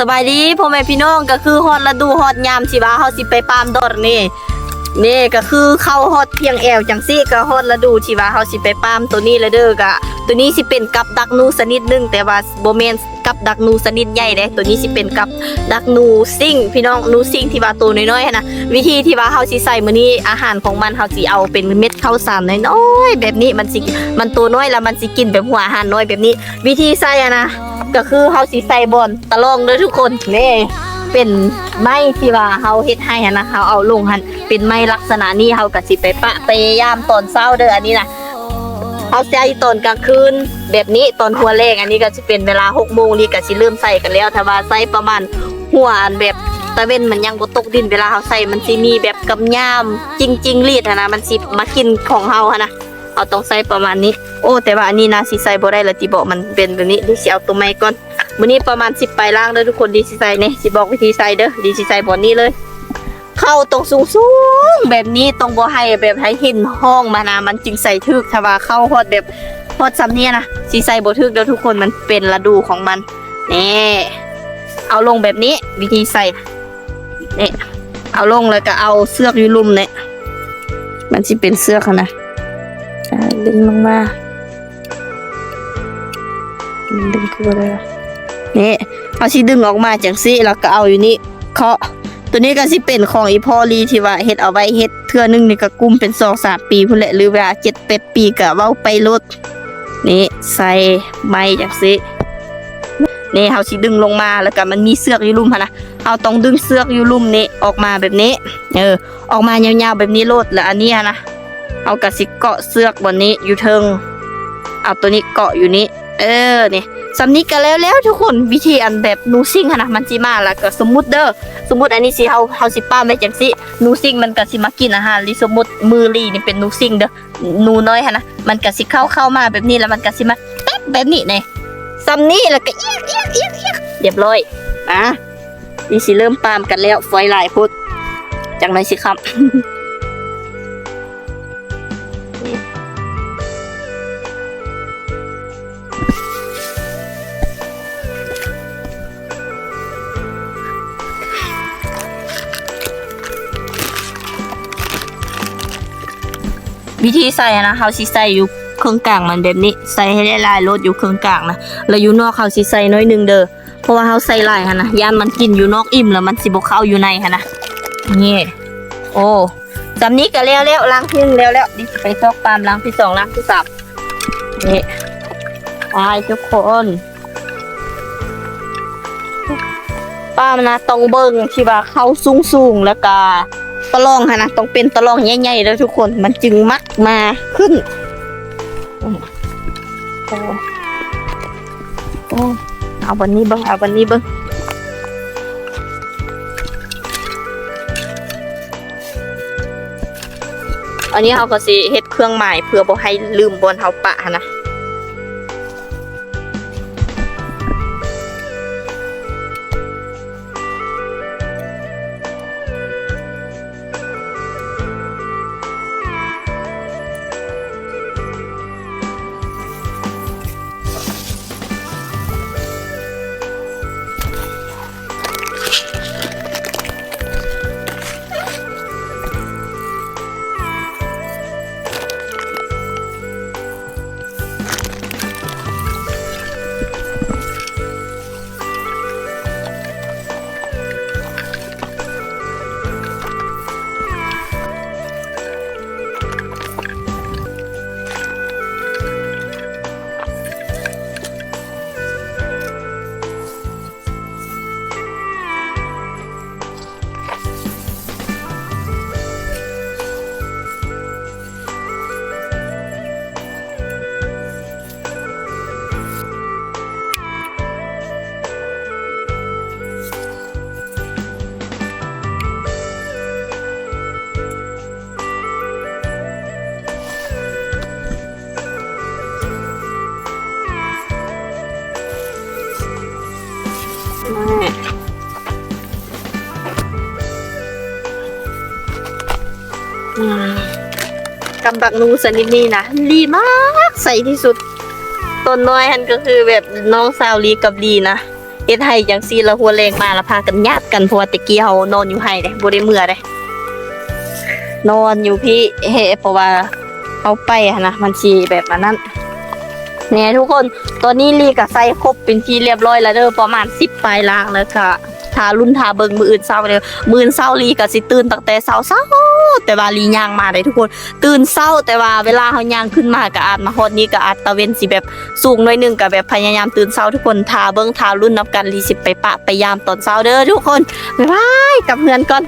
ສະບາຍດີພໍ່ແມ່ພີ່ນ້ອງ ກໍຄືຮອດລະດູຮອດຍາມທີ່ວ່າເຮົາຊິໄປປາມດອນນີ້ ນີ້ກໍຄືເຂົ້າຮອດພຽງແອວຈັ່ງຊີ້ ກໍຮອດລະດູທີ່ວ່າເຮົາຊິໄປປາມໂຕນີ້ແລ້ວເດີ. ກະໂຕນີ້ຊິເປັນກັບດັກໜູຊະນິດໜຶ່ງ ແຕ່ວ່າບໍ່ແມ່ນ ກັບດັກໜູຊະນິດໃຫຍ່ເດ້. ໂຕນີ້ຊິເປັນກັບດັກໜູຊິງ ພີ່ນ້ອງ ໜູຊິງທີ່ວ່າໂຕນ້ອຍໆຫັ້ນນະ. ວິທີທີ່ວ່າເຮົາຊິໃສ່ມື້ນີ້ ອາຫານຂອງມັນ ເຮົາຊິເອົາເປັນເມັດເຂົ້າສານນ້ອຍໆແບບນີ້ ມັນຊິ ມັນໂຕນ້ອຍ ແລ້ວມັນຊິກິນແບບຫົວອາຫານນ້ອຍແບບນີ້. ວິທີໃສ່ຫັ້ນນະ ກໍຄືເຮົາຊິໃສ່ບ່ອນຕະລ່ອງເດີທຸກຄົນ. ນີ້ເປັນໄມ້ທີ່ວ່າເຮົາເຮັດໃຫ້ຫັ້ນນະ ເຮົາເອົາລົງຫັ້ນ ເປັນໄມ້ລັກສະນະນີ້ ເຮົາກໍຊິໄປປະໄປຢາມຕອນເຊົ້າເດີ. ອັນນີ້ນະ ເຮົາໃສ່ຕອນກາງຄືນແບບນີ້ ຕອນຫົວແລງ ອັນນີ້ກໍຊິເປັນເວລາຫົກໂມງ ນີ້ກໍຊິເລີ່ມໃສ່ກັນແລ້ວ. ຖ້າວ່າໃສ່ປະມານຫົວ ອັນແບບຕາເວັນມັນຍັງບໍ່ຕົກດິນ ເວລາເຮົາໃສ່ມັນຊິມີແບບກຳຍາມ ຈິງຈິງຫຼີດຫັ້ນນະ ມັນຊິມາກິນຂອງເຮົາຫັ້ນນະ. ເຮົາຕ້ອງໃສ່ປະມານນີ້. ໂອ້ ແຕ່ວ່າອັນນີ້ນະ ຊິໃສ່ບໍ່ໄດ້ລະຕິເບາະ ມັນເປັນແບບນີ້. ດຽວຊິເອົາໂຕໃໝ່ກ່ອນ. ມື້ນີ້ປະມານສິບປາຍລ່າງເດີທຸກຄົນ ດຽວຊິໃສ່ນີ້ ຊິບອກວິທີໃສ່ເດີ. ດຽວຊິໃສ່ບ່ອນນີ້ເລີຍ. ເຂົ້າຕ້ອງສູງໆແບບນີ້ ຕ້ອງບໍ່ໃຫ້ແບບໃຫ້ເຫັນຮ່ອງມັນນະ ມັນຈຶ່ງໃສ່ຖືກ. ຖ້າວ່າເຂົ້າຮອດແບບຮອດຊ່ຳນີ້ນະ ຊິໃສ່ບໍ່ຖືກເດີທຸກຄົນ ມັນເປັນລະດູຂອງມັນ. ນີ້ ເອົາລົງແບບນີ້ ວິທີໃສ່ ນີ້ ເອົາລົງ ແລ້ວກໍເອົາເຊືອກຢູ່ລຸ່ມນີ້ ມັນຊິເປັນເຊືອກຫັ້ນນະ ດຶງລົງມາ. ດຶງຄືບໍ່ໄດ້ວະ ນີ້ ເຮົາຊິດຶງອອກມາຈັ່ງຊີ້ ແລ້ວກໍເອົາຢູ່ນີ້ເຄາະ. ໂຕນີ້ກໍຊິເປັນຂອງອີ່ພໍ່ລີທີ່ວ່າເຮັດເອົາໄວ້ເຮັດ ເທື່ອໜຶ່ງນີ້ກໍກຸ້ມເປັນສອງສາມປີພຸ້ນແຫຼະ ຫຼືວ່າເຈັດແປດປີກໍເວົ້າໄປໂລດ. ນີ້ ໃສ່ໄມ້ຈັ່ງຊີ້ ນີ້ ເຮົາຊິດຶງລົງມາ ແລ້ວກໍມັນມີເຊືອກຢູ່ລຸ່ມຫັ້ນນະ ເຮົາຕ້ອງດຶງເຊືອກຢູ່ລຸ່ມນີ້ອອກມາແບບນີ້ ເອີ ອອກມາຍາວໆແບບນີ້ໂລດ. ແລ້ວອັນນີ້ຫັ້ນນະ ເຮົາກໍຊິເກາະເຊືອກບ່ອນນີ້ຢູ່ເທິງ ເອົາໂຕນີ້ເກາະຢູ່ນີ້ ເອີ ນີ້ ຊ່ຳນີ້ກໍແລ້ວໆທຸກຄົນ. ວິທີອັນແບບໜູຊິງຫັ້ນນະ ມັນຊິມາ ແລ້ວກໍສົມມຸດເດີ ສົມມຸດອັນນີ້ຊິ ເຮົາ ເຮົາຊິປາມໄວ້ຈັ່ງຊີ້ ໜູຊິງມັນກໍຊິມາກິນອາຫານລີ. ສົມມຸດມືລີນີ້ເປັນໜູຊິງເດີ ໜູນ້ອຍຫັ້ນນະ ມັນກໍຊິເຂົ້າ ເຂົ້າມາແບບນີ້ ແລ້ວມັນກໍຊິມາແຕັບແບບນີ້ ນີ້ ຊ່ຳນີ້ ແລ້ວກໍອຽກໆໆໆ ລຽບຮ້ອຍ. ອ່າ ນີ້ຊິເລີ່ມປາມກັນແລ້ວ ຟອຍຫຼາຍໂພດ ຈັກໜ່ອຍຊິຄ່ຳ. ວິທີໃສ່ຫັ້ນນະ ເຮົາຊິໃສ່ຢູ່ເຄິ່ງກາງມັນແບບນີ້ ໃສ່ໃຫ້ຫຼາຍໆໂລດ ຢູ່ເຄິ່ງກາງນະ ແລ້ວຢູ່ນອກເຮົາຊິໃສ່ໜ້ອຍໜຶ່ງເດີ. ເພາະວ່າເຮົາໃສ່ຫຼາຍຫັ້ນນະ ຢ້ານມັນກິນຢູ່ນອກອີ່ມ ແລ້ວມັນຊິບໍ່ເຂົ້າຢູ່ໃນຫັ້ນນະ. ນີ້ ໂອ້ ຊ່ຳນີ້ກໍແລ້ວແລ້ວ ລ່າງທີໜຶ່ງແລ້ວແລ້ວ ດຽວຊິໄປຊອກປາມລ່າງທີສອງ ລ່າງທີສາມ. ນີ້ ໄປທຸກຄົນ ປາມນະ ຕ້ອງເບິ່ງທີ່ວ່າເຂົ້າສູງໆ ແລ້ວກະຕະລ່ອງຫັ້ນນະ ຕ້ອງເປັນຕະລ່ອງໃຫຍ່ໆເດີທຸກຄົນ ມັນຈຶ່ງມັກມາຂຶ້ນ. ໂອ້ ໂອ້ ເອົາບ່ອນນີ້ເບິ່ງ ເອົາບ່ອນນີ້ເບິ່ງ. ອັນນີ້ເຮົາກໍຊິເຮັດເຄື່ອງໝາຍເພື່ອບໍ່ໃຫ້ລືມບ່ອນເຮົາປະຫັ້ນນະ. ອືມ ກຳບັກໜູຊະນິດນີ້ນະ ລີມາກ ໃສທີ່ສຸດ. ຕົນນ້ອຍຫັ້ນກໍຄືແບບນ້ອງສາວລີກັບລີນະ. ເຮັດໄຮ່ຈັ່ງຊີ້ລະ ຫົວແລງມາລະພາກັນຍາດກັນ ເພາະວ່າແຕ່ກີ້ເຮົານອນຢູ່ໄຮ່ເດ້ ບໍ່ໄດ້ເມືອເດ້ ນອນຢູ່ພີ້ເຮ ເພາະວ່າເຮົາໄປຫັ້ນນະ ມັນຊິແບບອັນນັ້ນ ນີ້ທຸກຄົນ. ຕອນນີ້ລີກະໃສ່ຄົບເປັນທີ່ລຽບຮ້ອຍລະເດີ ປະມານສິບປາຍລາງ ແລ້ວກະຖ້າລຸ້ນຖ້າເບິ່ງມື້ອື່ນເຊົ້າເດີ. ມື້ອື່ນເຊົ້າລີກະຊິຕື່ນຕັ້ງແຕ່ເຊົ້າໆ ແຕ່ວ່າລີຍ່າງມາໄດ້ທຸກຄົນ ຕື່ນເຊົ້າ ແຕ່ວ່າເວລາເຮົາຍ່າງຂຶ້ນມາກະອາດມາຮອດນີ້ກະອາດຕາເວັນຊິແບບ ສູງໜ້ອຍໜຶ່ງ ກະແບບພະຍາຍາມຕື່ນເຊົ້າທຸກຄົນ ຖ້າເບິ່ງຖ້າລຸ້ນນຳກັນ ລີຊິໄປປະໄປຢາມຕອນເຊົ້າເດີທຸກຄົນ. ບາຍບາຍ ກັບເຮືອນກ່ອນ.